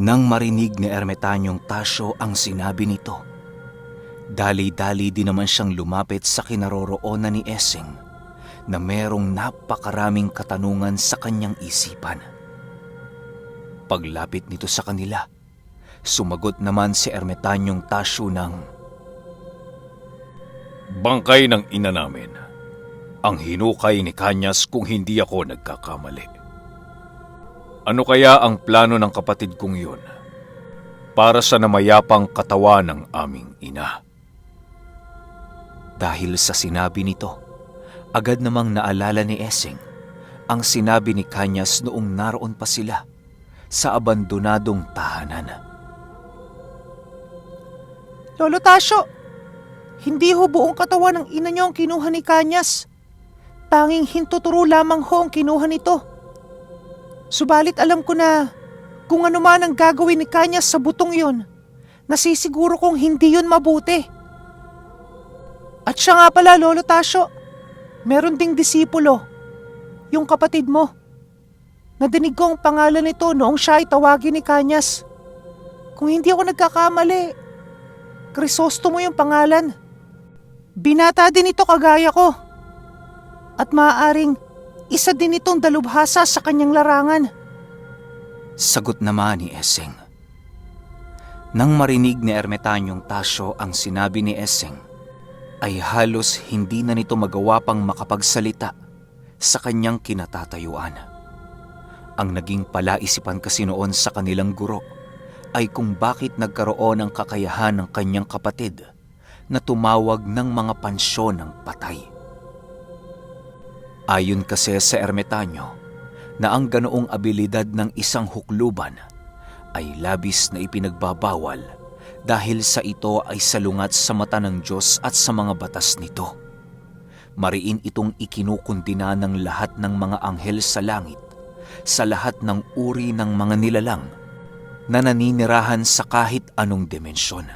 Nang marinig ni Ermetanyong Tasyo ang sinabi nito, dali-dali din naman siyang lumapit sa kinaroroonan ni Eseng na merong napakaraming katanungan sa kanyang isipan. Paglapit nito sa kanila, sumagot naman si Ermetanyong Tasyo ng, "Bangkay ng ina namin ang hinukay ni Kanyas kung hindi ako nagkakamali. Ano kaya ang plano ng kapatid kong yun para sa namayapang katawan ng aming ina?" Dahil sa sinabi nito, agad namang naalala ni Eseng ang sinabi ni Kanyas noong naroon pa sila sa abandonadong tahanan. Lolo Tasyo, hindi ho buong katawan ng ina niyo ang kinuha ni Kanyas. Tanging hintuturo lamang ho ang kinuha nito. Subalit alam ko na kung ano man ang gagawin ni Kanyas sa butong yon, nasisiguro kong hindi yun mabuti. At siya nga pala, Lolo Tasyo, meron ding disipulo, yung kapatid mo. Nadinig ko ang pangalan nito noong siya ay tawagin ni Kanyas. Kung hindi ako nagkakamali, Crisostomo yung pangalan. Binata din ito kagaya ko. At maaaring isa din itong dalubhasa sa kanyang larangan. Sagot naman ni Eseng. Nang marinig ni Ermetanyong Tasyo ang sinabi ni Eseng, ay halos hindi na nito magawa pang makapagsalita sa kanyang kinatatayuan. Ang naging palaisipan kasi noon sa kanilang guro ay kung bakit nagkaroon ng kakayahan ng kanyang kapatid na tumawag ng mga pansyon ng patay. Ayon kasi sa Ermetanyo na ang ganoong abilidad ng isang hukluban ay labis na ipinagbabawal dahil sa ito ay salungat sa mata ng Diyos at sa mga batas nito. Mariin itong ikinukundina ng lahat ng mga anghel sa langit, sa lahat ng uri ng mga nilalang na naninirahan sa kahit anong dimensyon.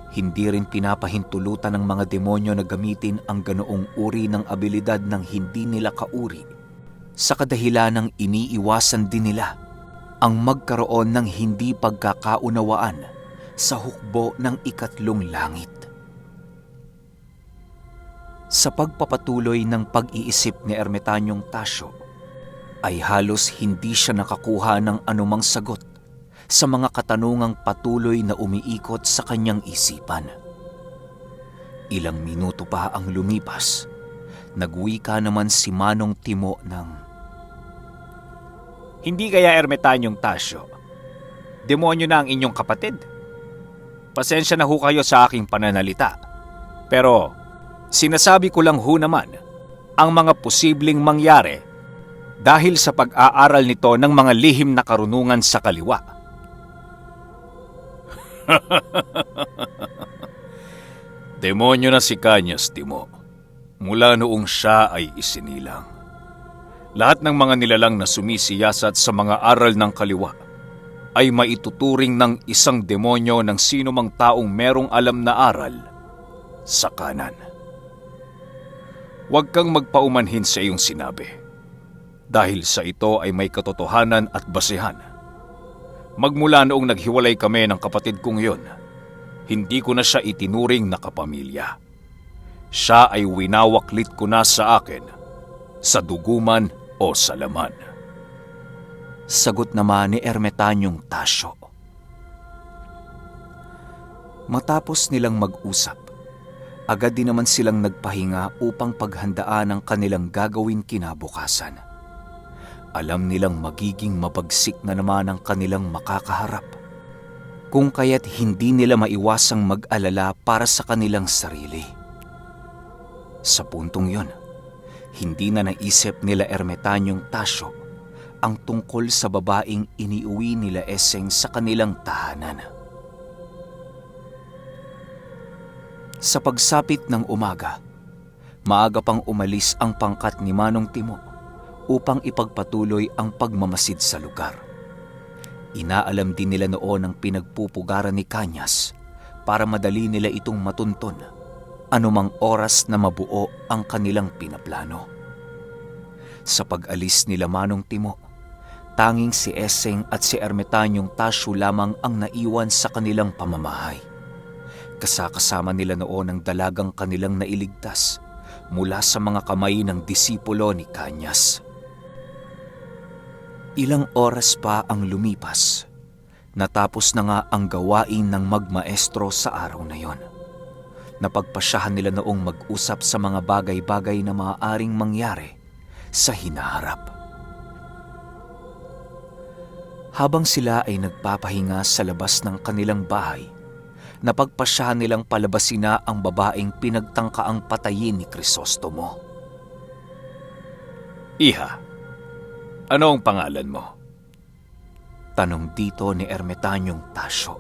Hindi rin pinapahintulutan ng mga demonyo na gamitin ang ganoong uri ng abilidad ng hindi nila kauri, sa kadahilanang iniiwasan din nila ang magkaroon ng hindi pagkakaunawaan sa hukbo ng ikatlong langit. Sa pagpapatuloy ng pag-iisip ni Ermetanyong Tasyo, ay halos hindi siya nakakuha ng anumang sagot sa mga katanungang patuloy na umiikot sa kanyang isipan. Ilang minuto pa ang lumipas, nagwika naman si Manong Timo ng, "Hindi kaya Ermetanyong Tasyo, demonyo na ang inyong kapatid? Pasensya na ho kayo sa aking pananalita, pero sinasabi ko lang ho naman ang mga posibleng mangyari dahil sa pag-aaral nito ng mga lihim na karunungan sa kaliwa." Demonyo na si Kanyas, Timo, mula noong siya ay isinilang. Lahat ng mga nilalang na sumisiyasat sa mga aral ng kaliwa ay maituturing ng isang demonyo ng sino mang taong merong alam na aral sa kanan. Huwag kang magpaumanhin sa iyong sinabi, dahil sa ito ay may katotohanan at basehan. Magmula noong naghiwalay kami ng kapatid kong yon, hindi ko na siya itinuring na kapamilya. Siya ay winawaklit ko na sa akin, sa duguman o sa laman. Sagot naman ni Ermetanyong Tasyo. Matapos nilang mag-usap, agad din naman silang nagpahinga upang paghandaan ang kanilang gagawin kinabukasan. Alam nilang magiging mabagsik na naman ang kanilang makakaharap, kung kaya't hindi nila maiwasang mag-alala para sa kanilang sarili. Sa puntong yon, hindi na naisip nila Ermetanyong Tasyo ang tungkol sa babaeng iniuwi nila Eseng sa kanilang tahanan. Sa pagsapit ng umaga, maaga pang umalis ang pangkat ni Manong Timo upang ipagpatuloy ang pagmamasid sa lugar. Inaalam din nila noon ang pinagpupugaran ni Kanyas para madali nila itong matunton anumang oras na mabuo ang kanilang pinaplano. Sa pag-alis nila Manong Timo, Tanging si Eseng at si Ermitanyong Tasyo lamang ang naiwan sa kanilang pamamahay. Kasama nila noon ang dalagang kanilang nailigtas mula sa mga kamay ng disipulo ni Kanyas. Ilang oras pa ang lumipas. Natapos na nga ang gawain ng magmaestro sa araw na yon. Napagpasyahan nila noong mag-usap sa mga bagay-bagay na maaaring mangyari sa hinaharap. Habang sila ay nagpapahinga sa labas ng kanilang bahay, napagpasyahan nilang palabasin na ang babaeng pinagtangkaang patayin ni Crisostomo. Iha, ano ang pangalan mo? Tanong dito ni Ermitanyong Tasyo.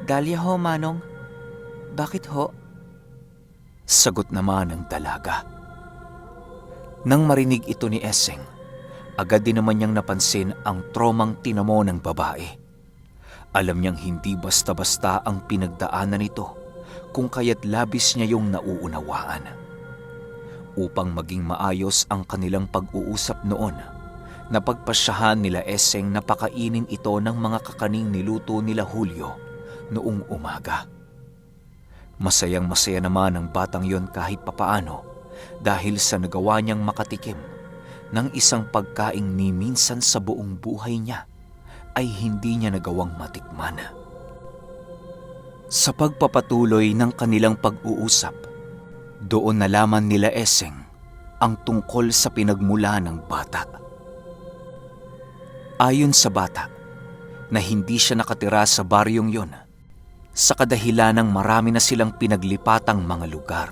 Dalia ho, Manong. Bakit ho? Sagot naman ng dalaga. Nang marinig ito ni Eseng, agad din naman niyang napansin ang tromang tinamo ng babae. Alam niyang hindi basta-basta ang pinagdaanan nito kung kaya't labis niya yung nauunawaan. Upang maging maayos ang kanilang pag-uusap noon, napagpasyahan nila Eseng na pakainin ito ng mga kakaning niluto nila Julio noong umaga. Masayang-masaya naman ang batang yon kahit papaano dahil sa nagawa niyang makatikim ng isang pagkaing ni minsan sa buong buhay niya ay hindi niya nagawang matikman. Sa pagpapatuloy ng kanilang pag-uusap, doon nalaman nila Eseng ang tungkol sa pinagmula ng bata. Ayon sa bata, na hindi siya nakatira sa baryong yon, sa kadahilanang marami na silang pinaglipatang mga lugar.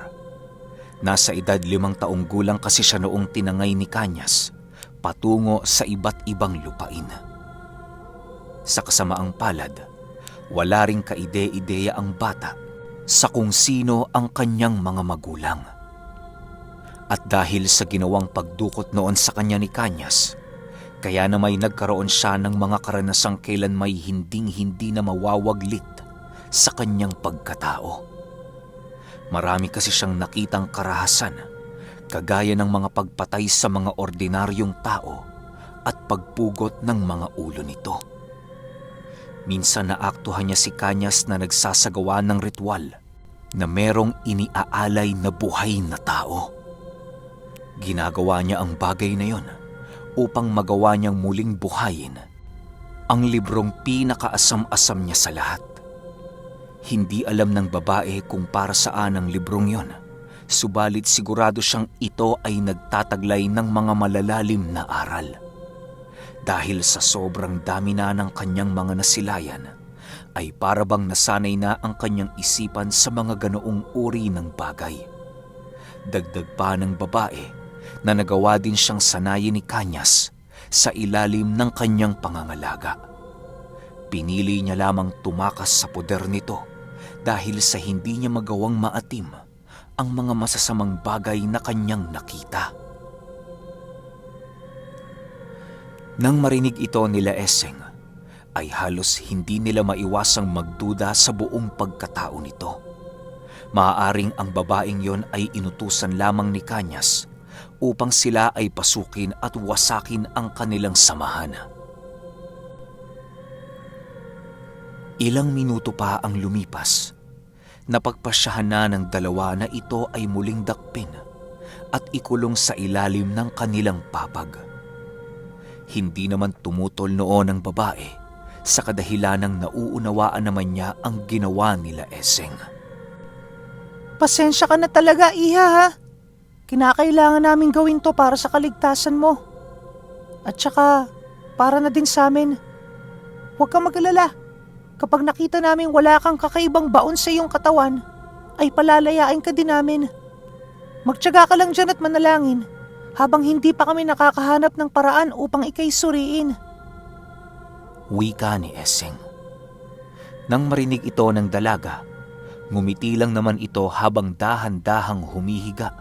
Nasa edad 5 taong gulang kasi siya noong tinangay ni Kanyas patungo sa iba't ibang lupain. Sa kasamaang palad, wala ring kaide-ideya ang bata sa kung sino ang kanyang mga magulang. At dahil sa ginawang pagdukot noon sa kanya ni Kanyas, kaya na may nagkaroon siya ng mga karanasang kailan may hinding-hindi na mawawaglit sa kanyang pagkatao. Marami kasi siyang nakitang karahasan, kagaya ng mga pagpatay sa mga ordinaryong tao at pagpugot ng mga ulo nito. Minsan naaktuhan niya si Kanyas na nagsasagawa ng ritual na merong iniaalay na buhay na tao. Ginagawa niya ang bagay na yon upang magawa niyang muling buhayin ang librong pinakaasam-asam niya sa lahat. Hindi alam ng babae kung para saan ang librong yon, subalit sigurado siyang ito ay nagtataglay ng mga malalalim na aral. Dahil sa sobrang dami na ng kanyang mga nasilayan, ay parabang nasanay na ang kanyang isipan sa mga ganoong uri ng bagay. Dagdag pa ng babae na nagawa din siyang sanayin ni Kanyas sa ilalim ng kanyang pangangalaga. Pinili niya lamang tumakas sa poder nito dahil sa hindi niya magawang maatim ang mga masasamang bagay na kanyang nakita. Nang marinig ito nila Eseng, ay halos hindi nila maiwasang magduda sa buong pagkatao nito. Maaaring ang babaeng yon ay inutusan lamang ni Kanyas upang sila ay pasukin at wasakin ang kanilang samahan. Ilang minuto pa ang lumipas. Napagpasyahan na ng dalawa na ito ay muling dakpin at ikulong sa ilalim ng kanilang papag. Hindi naman tumutol noon ang babae sa kadahilanang nauunawaan naman niya ang ginawa nila Eseng. Pasensya ka na talaga, Iha, ha? Kinakailangan namin gawin to para sa kaligtasan mo. At saka, para na din sa amin. Huwag kang mag-alala. Kapag nakita namin wala kang kakaibang baon sa iyong katawan, ay palalayain ka din namin. Magtiyaga ka lang dyan at manalangin habang hindi pa kami nakakahanap ng paraan upang ikay suriin. Wika ni Eseng. Nang marinig ito ng dalaga, ngumiti lang naman ito habang dahan-dahang humihiga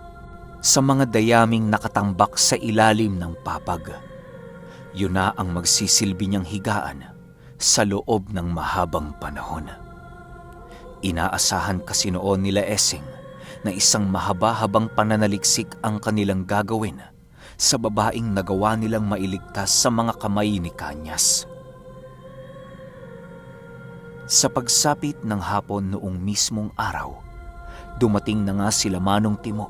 sa mga dayaming nakatambak sa ilalim ng papag. Yun na ang magsisilbi niyang higaan sa loob ng mahabang panahon. Inaasahan kasi noon nila Eseng na isang mahaba-habang pananaliksik ang kanilang gagawin sa babaeng nagawa nilang mailigtas sa mga kamay ni Kanyas. Sa pagsapit ng hapon noong mismong araw, dumating na nga sila Manong Timo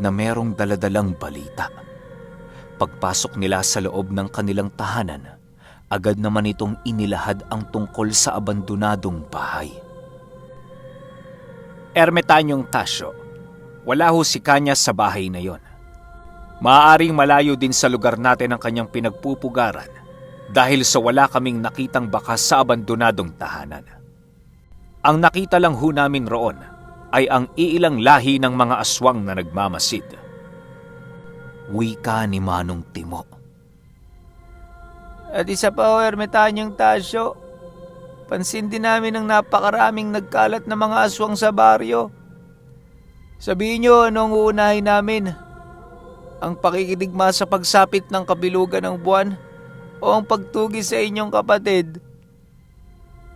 na merong daladalang balita. Pagpasok nila sa loob ng kanilang tahanan, agad naman itong inilahad ang tungkol sa abandonadong bahay. Ermitanyong Tasyo, wala ho si Kanyas sa bahay na yon. Maaaring malayo din sa lugar natin ang kanyang pinagpupugaran dahil sa wala kaming nakitang bakas sa abandonadong tahanan. Ang nakita lang ho namin roon ay ang iilang lahi ng mga aswang na nagmamasid. Wika ni Manong Timo. At isa pa ho, Ermitanyong Tasyo, pansin din namin ang napakaraming nagkalat na mga aswang sa baryo. Sabihin nyo anong uunahin namin? Ang pakikidigma sa pagsapit ng kabilugan ng buwan o ang pagtugi sa inyong kapatid?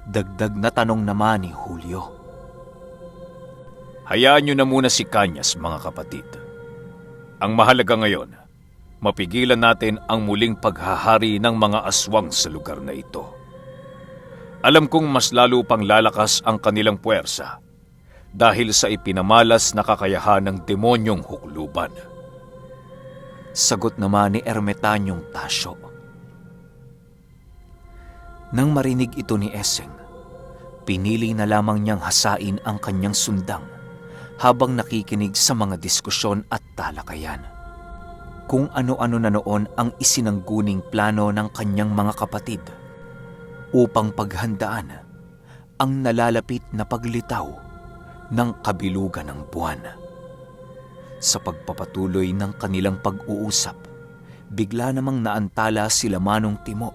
Dagdag na tanong naman ni Julio. Hayaan nyo na muna si Kanyas, mga kapatid. Ang mahalaga ngayon, mapigilan natin ang muling paghahari ng mga aswang sa lugar na ito. Alam kong mas lalo pang lalakas ang kanilang puwersa dahil sa ipinamalas na kakayahan ng demonyong hukluban. Sagot naman ni Ermitanyong Tasyo. Nang marinig ito ni Eseng, pinili na lamang niyang hasain ang kanyang sundang habang nakikinig sa mga diskusyon at talakayan. Kung ano-ano na noon ang isinangguning plano ng kanyang mga kapatid upang paghandaan ang nalalapit na paglitaw ng kabilugan ng buwan. Sa pagpapatuloy ng kanilang pag-uusap, bigla namang naantala sila Manong Timo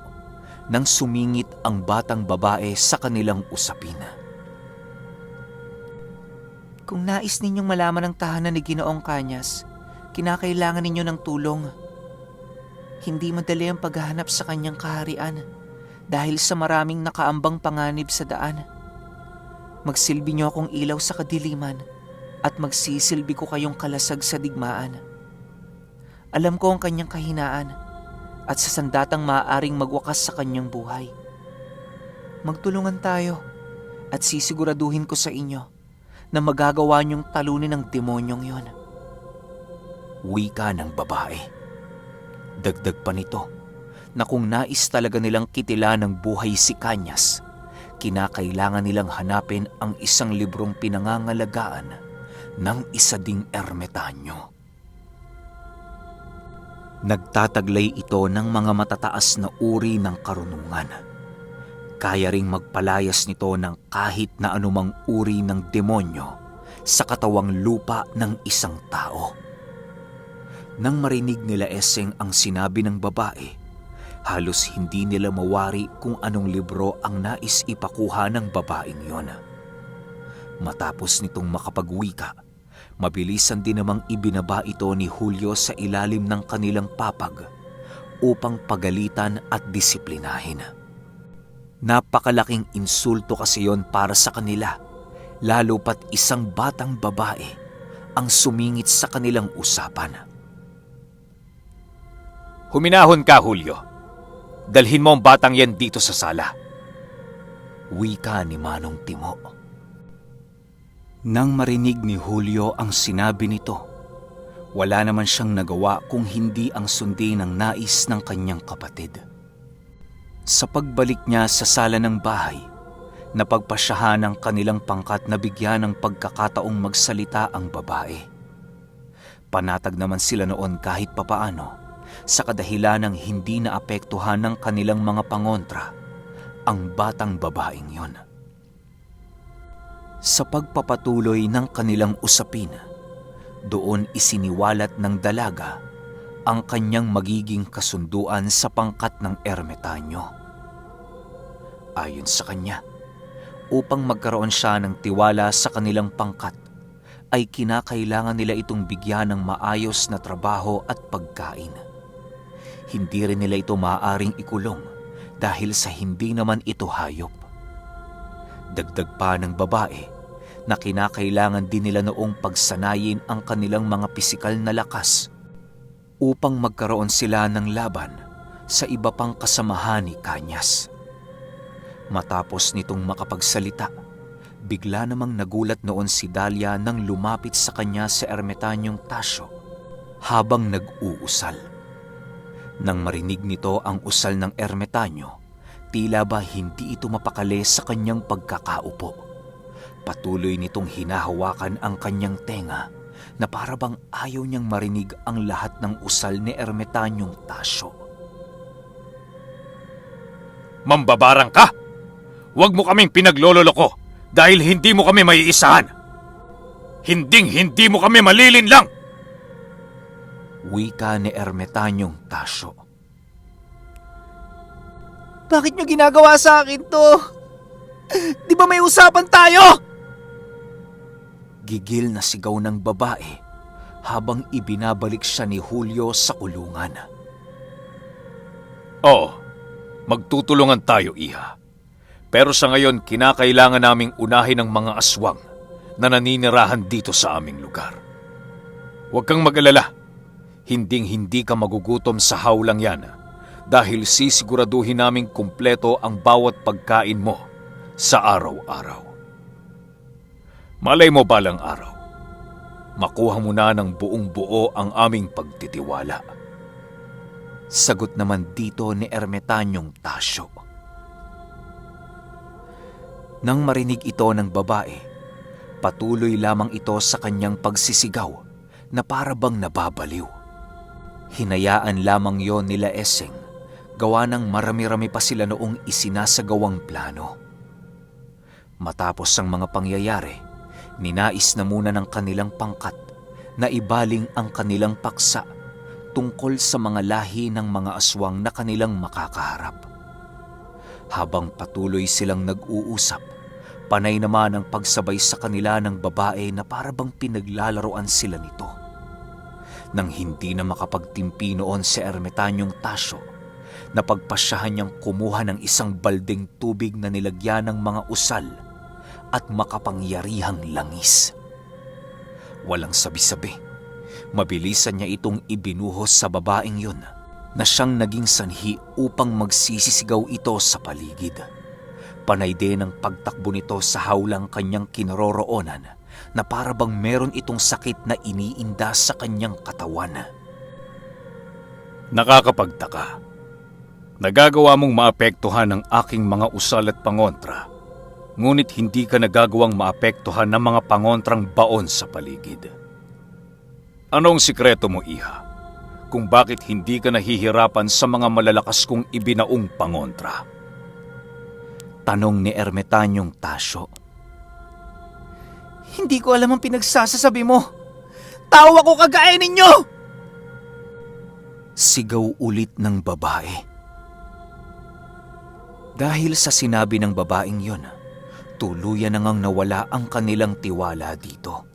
nang sumingit ang batang babae sa kanilang usapin. Kung nais ninyong malaman ang tahanan ni Ginoong Kanyas, kinakailangan ninyo ng tulong. Hindi madali ang paghahanap sa kanyang kaharian dahil sa maraming nakaambang panganib sa daan. Magsilbi niyo akong ilaw sa kadiliman at magsisilbi ko kayong kalasag sa digmaan. Alam ko ang kanyang kahinaan at sa sandatang maaaring magwakas sa kanyang buhay. Magtulungan tayo at sisiguraduhin ko sa inyo na magagawa niyong talunin ang demonyong yon. Wika ng babae. Dagdag pa nito na kung nais talaga nilang kitilan ng buhay si Kanyas, kinakailangan nilang hanapin ang isang librong pinangangalagaan ng isa ding ermitanyo. Nagtataglay ito ng mga matataas na uri ng karunungan. Kaya ring magpalayas nito ng kahit na anumang uri ng demonyo sa katawang lupa ng isang tao. Nang marinig nila Eseng ang sinabi ng babae, halos hindi nila mawari kung anong libro ang nais ipakuha ng babaeng yon. Matapos nitong makapagwika, mabilisan din namang ibinaba ito ni Julio sa ilalim ng kanilang papag upang pagalitan at disiplinahin. Napakalaking insulto kasi yon para sa kanila, lalo pat isang batang babae ang sumingit sa kanilang usapan. Huminahon ka, Julio. Dalhin mo ang batang yan dito sa sala. Wika ni Manong Timo. Nang marinig ni Julio ang sinabi nito, wala naman siyang nagawa kung hindi ang sundin ang nais ng kanyang kapatid. Sa pagbalik niya sa sala ng bahay, napagpasyahan ang kanilang pangkat na bigyan ng pagkakataong magsalita ang babae. Panatag naman sila noon kahit papaano sa kadahilan ng hindi naapektuhan ng kanilang mga pangontra ang batang babaeng yon. Sa pagpapatuloy ng kanilang usapin, doon isiniwalat ng dalaga ang kanyang magiging kasunduan sa pangkat ng ermitanyo. Ayon sa kanya, upang magkaroon siya ng tiwala sa kanilang pangkat, ay kinakailangan nila itong bigyan ng maayos na trabaho at pagkain. Hindi rin nila ito maaaring ikulong dahil sa hindi naman ito hayop. Dagdag pa ng babae na kinakailangan din nila noong pagsanayin ang kanilang mga pisikal na lakas upang magkaroon sila ng laban sa iba pang kasamahan ni Kanyas. Matapos nitong makapagsalita, bigla namang nagulat noon si Dalia nang lumapit sa kanya sa ermetanyong Tasyo habang nag-uusal. Nang marinig nito ang usal ng ermetanyo, tila ba hindi ito mapakali sa kanyang pagkakaupo. Patuloy nitong hinahawakan ang kanyang tenga na para bang ayaw niyang marinig ang lahat ng usal ni ermetanyong Tasyo. Mambabarang ka! Huwag mo kaming pinaglololoko dahil hindi mo kami maiisahan. Hinding-hindi mo kami malilinlang! Wika ni ermetanyong Tasyo. Bakit niyo ginagawa sa akin to? Di ba may usapan tayo? Gigil na sigaw ng babae habang ibinabalik siya ni Julio sa kulungan. Oo, magtutulungan tayo, Iha. Pero sa ngayon, kinakailangan naming unahin ang mga aswang na naninirahan dito sa aming lugar. Huwag kang mag-alala. Hinding-hindi ka magugutom sa hawlang yan dahil sisiguraduhin naming kumpleto ang bawat pagkain mo sa araw-araw. Malay mo balang araw, makuha mo na ng buong-buo ang aming pagtitiwala. Sagot naman dito ni ermetanyong Tasyo. Nang marinig ito ng babae, patuloy lamang ito sa kanyang pagsisigaw na para bang nababaliw. Hinayaan lamang yon nila Eseng, gawa ng marami-rami pa sila noong isinasagawang plano. Matapos ang mga pangyayari, ninais na muna ng kanilang pangkat na ibaling ang kanilang paksa tungkol sa mga lahi ng mga aswang na kanilang makakaharap. Habang patuloy silang nag-uusap, panay naman ang pagsabay sa kanila ng babae na para bang pinaglalaroan sila nito. Nang hindi na makapagtimpi noon si ermetanyong Tasyo, napagpasyahan niyang kumuha ng isang baldeng tubig na nilagyan ng mga usal at makapangyarihang langis. Walang sabi-sabi, mabilisan niya itong ibinuhos sa babaeng yun na siyang naging sanhi upang magsisisigaw ito sa paligid. Panay din ang pagtakbo nito sa hawlang kanyang kinaroroonan na para bang meron itong sakit na iniinda sa kanyang katawan. Nakakapagtaka. Nagagawa mong maapektuhan ang aking mga usal at pangontra, ngunit hindi ka nagagawang maapektuhan ng mga pangontrang baon sa paligid. Anong sikreto mo, Iha, kung bakit hindi ka nahihirapan sa mga malalakas kong ibinaong pangontra? Tanong ni ermetanyong Tasyo. Hindi ko alam ang pinagsasasabi mo. Tao ako kagaya ninyo! Sigaw ulit ng babae. Dahil sa sinabi ng babaeng yon, tuluyan na ngang nawala ang kanilang tiwala dito.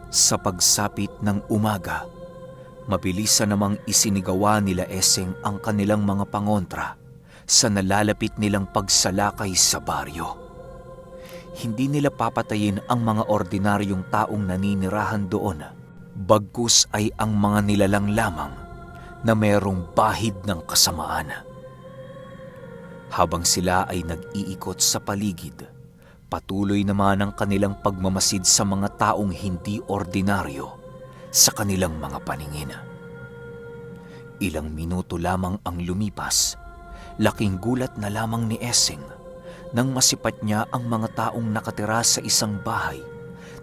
Sa pagsapit ng umaga, mabilisan namang isinigawa nila Eseng ang kanilang mga pangontra sa nalalapit nilang pagsalakay sa baryo. Hindi nila papatayin ang mga ordinaryong taong naninirahan doon, bagkus ay ang mga nilalang lamang na merong bahid ng kasamaan. Habang sila ay nag-iikot sa paligid, patuloy naman ang kanilang pagmamasid sa mga taong hindi ordinaryo sa kanilang mga paningin. Ilang minuto lamang ang lumipas, laking gulat na lamang ni Eseng nang masipat niya ang mga taong nakatira sa isang bahay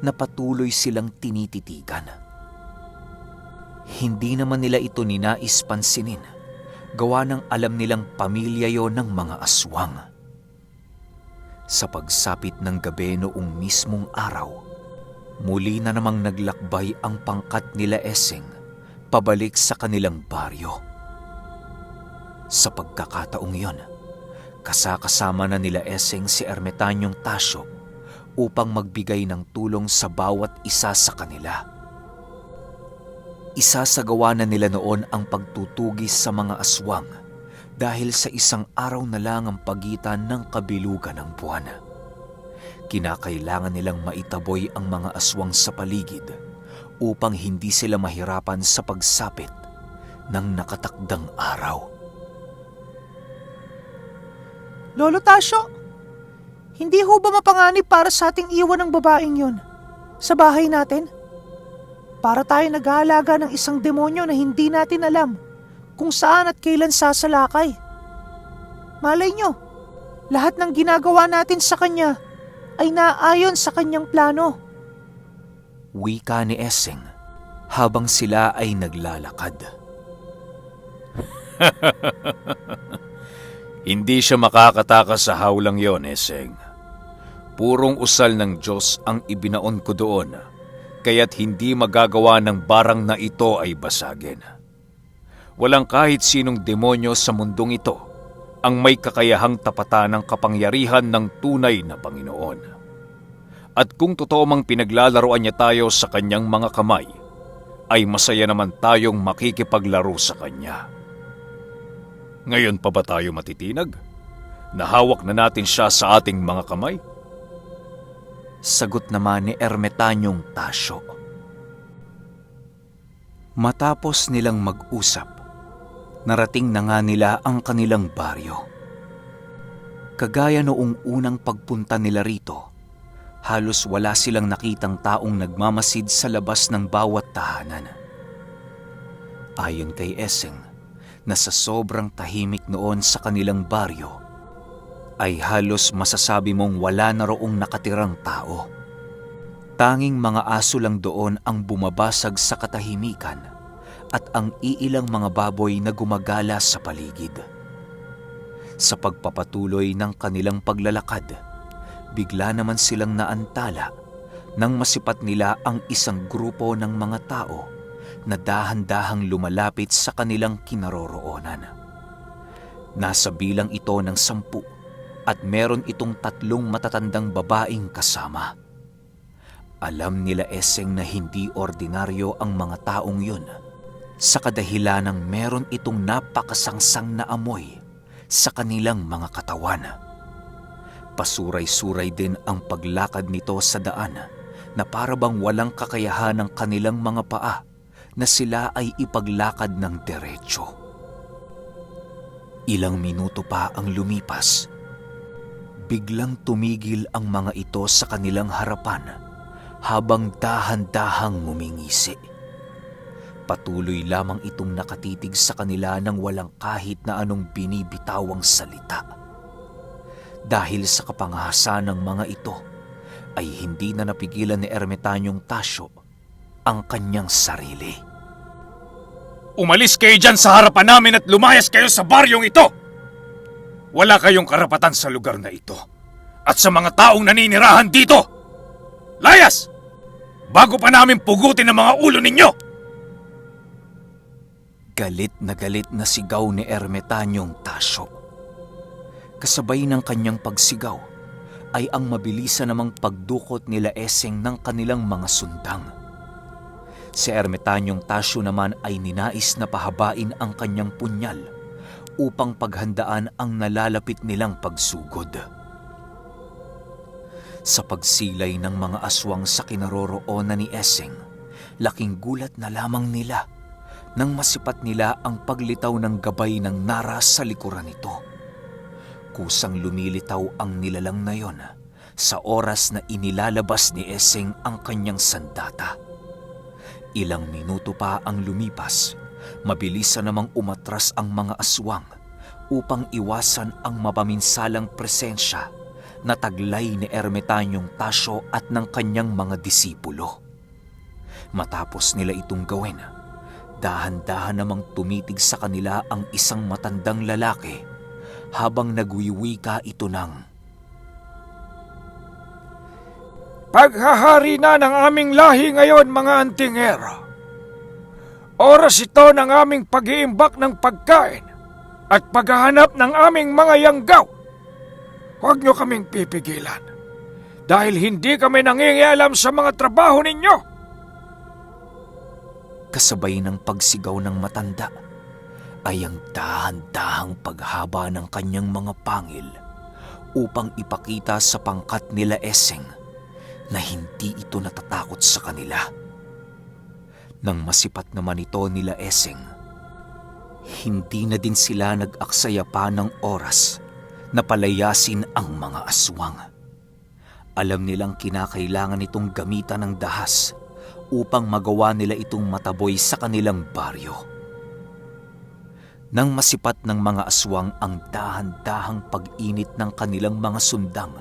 na patuloy silang tinititigan. Hindi naman nila ito ninais pansinin, gawa ng alam nilang pamilya yon ng mga aswang. Sa pagsapit ng gabi noong mismong araw, muli na namang naglakbay ang pangkat nila Eseng pabalik sa kanilang baryo. Sa pagkakataong yon, kasakasama na nila Eseng si ermetanyong Tasyo upang magbigay ng tulong sa bawat isa sa kanila. Isasagawa na nila noon ang pagtutugis sa mga aswang dahil sa isang araw na lang ang pagitan ng kabilugan ng buwan. Kinakailangan nilang maitaboy ang mga aswang sa paligid upang hindi sila mahirapan sa pagsapit ng nakatakdang araw. Lolo Tasyo, hindi ho ba mapanganib para sa ating iwan ng babaeng yun sa bahay natin? Para tayo nag-aalaga ng isang demonyo na hindi natin alam kung saan at kailan sasalakay. Malay nyo, lahat ng ginagawa natin sa kanya ay naayon sa kanyang plano. Wika ni Essing habang sila ay naglalakad. Hindi siya makakatakas sa hawlang yon, Essing. Purong usal ng Diyos ang ibinaon ko doon, kaya't hindi magagawa ng barang na ito ay basagin. Walang kahit sinong demonyo sa mundong ito ang may kakayahang tapatan ng kapangyarihan ng tunay na Panginoon. At kung totoo mang pinaglalaroan niya tayo sa kanyang mga kamay, ay masaya naman tayong makikipaglaro sa kanya. Ngayon pa ba tayo matitinag? Nahawak na natin siya sa ating mga kamay? Sagot naman ni Ermetanyong Tasyo. Matapos nilang mag-usap, narating na nga nila ang kanilang baryo. Kagaya noong unang pagpunta nila rito, halos wala silang nakitang taong nagmamasid sa labas ng bawat tahanan. Ayon kay Essing, na sa sobrang tahimik noon sa kanilang baryo, ay halos masasabi mong wala na roong nakatirang tao. Tanging mga aso lang doon ang bumabasag sa katahimikan at ang iilang mga baboy na gumagala sa paligid. Sa pagpapatuloy ng kanilang paglalakad, bigla naman silang naantala nang masipat nila ang isang grupo ng mga tao na dahan-dahang lumalapit sa kanilang kinaroroonan. Nasa bilang ito ng 10 at meron itong 3 matatandang babaeng kasama. Alam nila Essing na hindi ordinaryo ang mga taong yun sa kadahilanang meron itong napakasangsang na amoy sa kanilang mga katawan. Pasuray-suray din ang paglakad nito sa daan na para bang walang kakayahan ng kanilang mga paa na sila ay ipaglakad ng diretsyo. Ilang minuto pa ang lumipas. Biglang tumigil ang mga ito sa kanilang harapan habang dahan-dahang ngumingisi. Patuloy lamang itong nakatitig sa kanila nang walang kahit na anong binibitawang salita. Dahil sa kapangahasan ng mga ito, ay hindi na napigilan ni Ermetanyong Tasyo ang kanyang sarili. Umalis kayo dyan sa harapan namin at lumayas kayo sa baryong ito! Wala kayong karapatan sa lugar na ito at sa mga taong naninirahan dito! Layas! Bago pa namin pugutin ang mga ulo ninyo! Galit na sigaw ni Ermetanyong Tasyo. Kasabay ng kanyang pagsigaw ay ang mabilisan namang pagdukot nila Essing ng kanilang mga sundang. Si Ermetanyong Tasyo naman ay ninais na pahabain ang kanyang punyal upang paghandaan ang nalalapit nilang pagsugod. Sa pagsilay ng mga aswang sa kinaroroonan ni Essing, laking gulat na lamang nila nang masipat nila ang paglitaw ng gabay ng Nara sa likuran nito. Kusang lumilitaw ang nilalang na yon sa oras na inilalabas ni Essing ang kanyang sandata. Ilang minuto pa ang lumipas, mabilis na namang umatras ang mga aswang upang iwasan ang mapaminsalang presensya na taglay ni Ermetanyong Tasyo at ng kanyang mga disipulo. Matapos nila itong gawin, dahan-dahan namang tumitig sa kanila ang isang matandang lalaki habang nagwiwika ito ng, "Paghahari na ng aming lahi ngayon, mga antingero. Oras ito ng aming pag-iimbak ng pagkain at paghahanap ng aming mga yanggaw. Huwag niyo kaming pipigilan dahil hindi kami nangingialam sa mga trabaho ninyo." kasabay ng pagsigaw ng matanda, ay ang dahan-dahang paghaba ng kanyang mga pangil upang ipakita sa pangkat nila Essing na hindi ito natatakot sa kanila. Nang masipat naman ito nila Eseng, hindi na din sila nag-aksaya pa ng oras na palayasin ang mga aswang. Alam nilang kinakailangan itong gamitan ng dahas upang magawa nila itong mataboy sa kanilang baryo. Nang masipat ng mga aswang ang dahan-dahang pag-init ng kanilang mga sundang,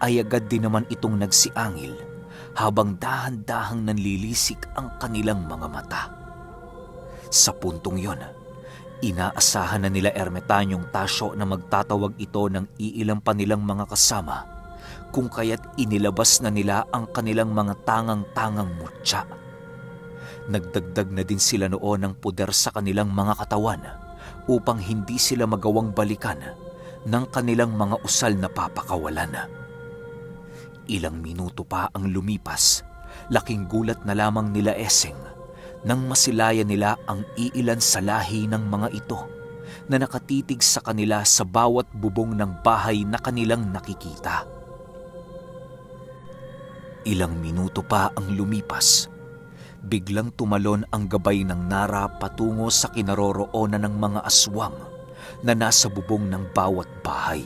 ay agad din naman itong nagsiangil habang dahan-dahang nanlilisik ang kanilang mga mata. Sa puntong yon, inaasahan na nila Ermitanyong Tasyo na magtatawag ito ng iilang pa nilang mga kasama, kung kaya't inilabas na nila ang kanilang mga tangang-tangang mutya. Nagdagdag na din sila noon ng puder sa kanilang mga katawan upang hindi sila magawang balikan ng kanilang mga usal na papakawalan. Ilang minuto pa ang lumipas, laking gulat na lamang nila Eseng nang masilayan nila ang iilan sa lahi ng mga ito na nakatitig sa kanila sa bawat bubong ng bahay na kanilang nakikita. Ilang minuto pa ang lumipas, biglang tumalon ang gabay ng Nara patungo sa kinaroroonan ng mga aswang na nasa bubong ng bawat bahay.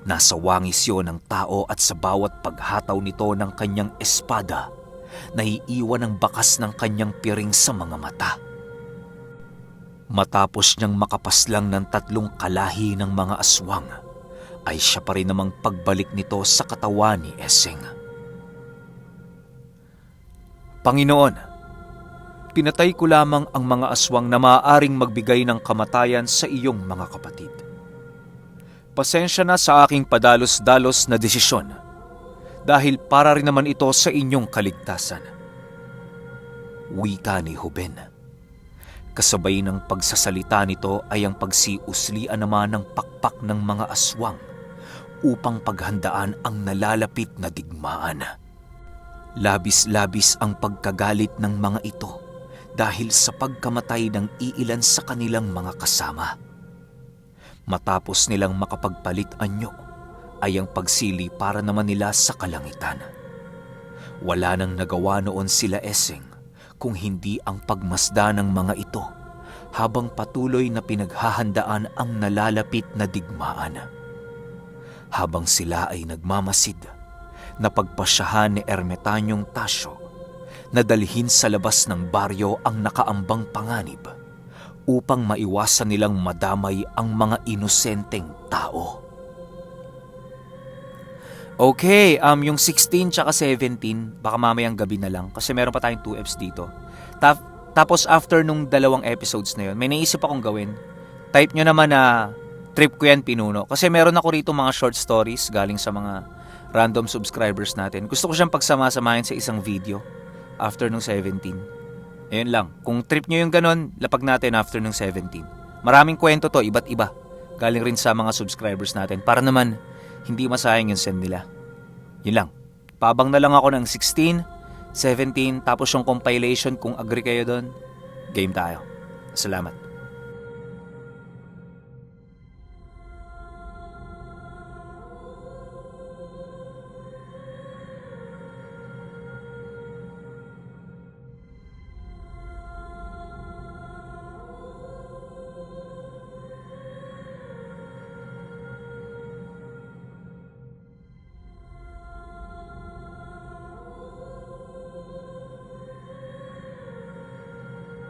Nasa wangis yun ng tao at sa bawat paghataw nito ng kanyang espada, naiiwan ang bakas ng kanyang piring sa mga mata. Matapos niyang makapaslang ng 3 kalahi ng mga aswang, ay siya pa rin namang pagbalik nito sa katawan ni Eseng. Panginoon, pinatay ko lamang ang mga aswang na maaaring magbigay ng kamatayan sa iyong mga kapatid. Pasensya na sa aking padalos-dalos na desisyon dahil para rin naman ito sa inyong kaligtasan. Wika ni Ruben. Kasabay ng pagsasalita nito ay ang pagsiuslian naman ng pakpak ng mga aswang upang paghandaan ang nalalapit na digmaan. Labis-labis ang pagkagalit ng mga ito dahil sa pagkamatay ng iilan sa kanilang mga kasama. Matapos nilang makapagpalit anyo, ay ang pagsili para naman nila sa kalangitan. Wala nang nagawa noon sila Eseng kung hindi ang pagmasda ng mga ito habang patuloy na pinaghahandaan ang nalalapit na digmaan. Habang sila ay nagmamasid, napagpasyahan ni Ermitanyong Tasyo na dalhin sa labas ng baryo ang nakaambang panganib upang maiwasan nilang madamay ang mga inosenteng tao. Okay, yung 16 tsaka 17, baka mamayang gabi na lang kasi meron pa tayong 2 eps dito. Tapos after nung 2 episodes na yun, may naisip akong gawin. Type nyo naman na trip ko yan pinuno. Kasi meron ako rito mga short stories galing sa mga random subscribers natin. Gusto ko siyang pagsama-samahin sa isang video after nung 17. Ayun lang, kung trip nyo yung ganon, lapag natin after nung 17. Maraming kwento to, iba't iba. Galing rin sa mga subscribers natin para naman hindi masayang yung send nila. Yun lang. Paabang na lang ako ng 16, 17, tapos yung compilation kung agree kayo doon, game tayo. Salamat.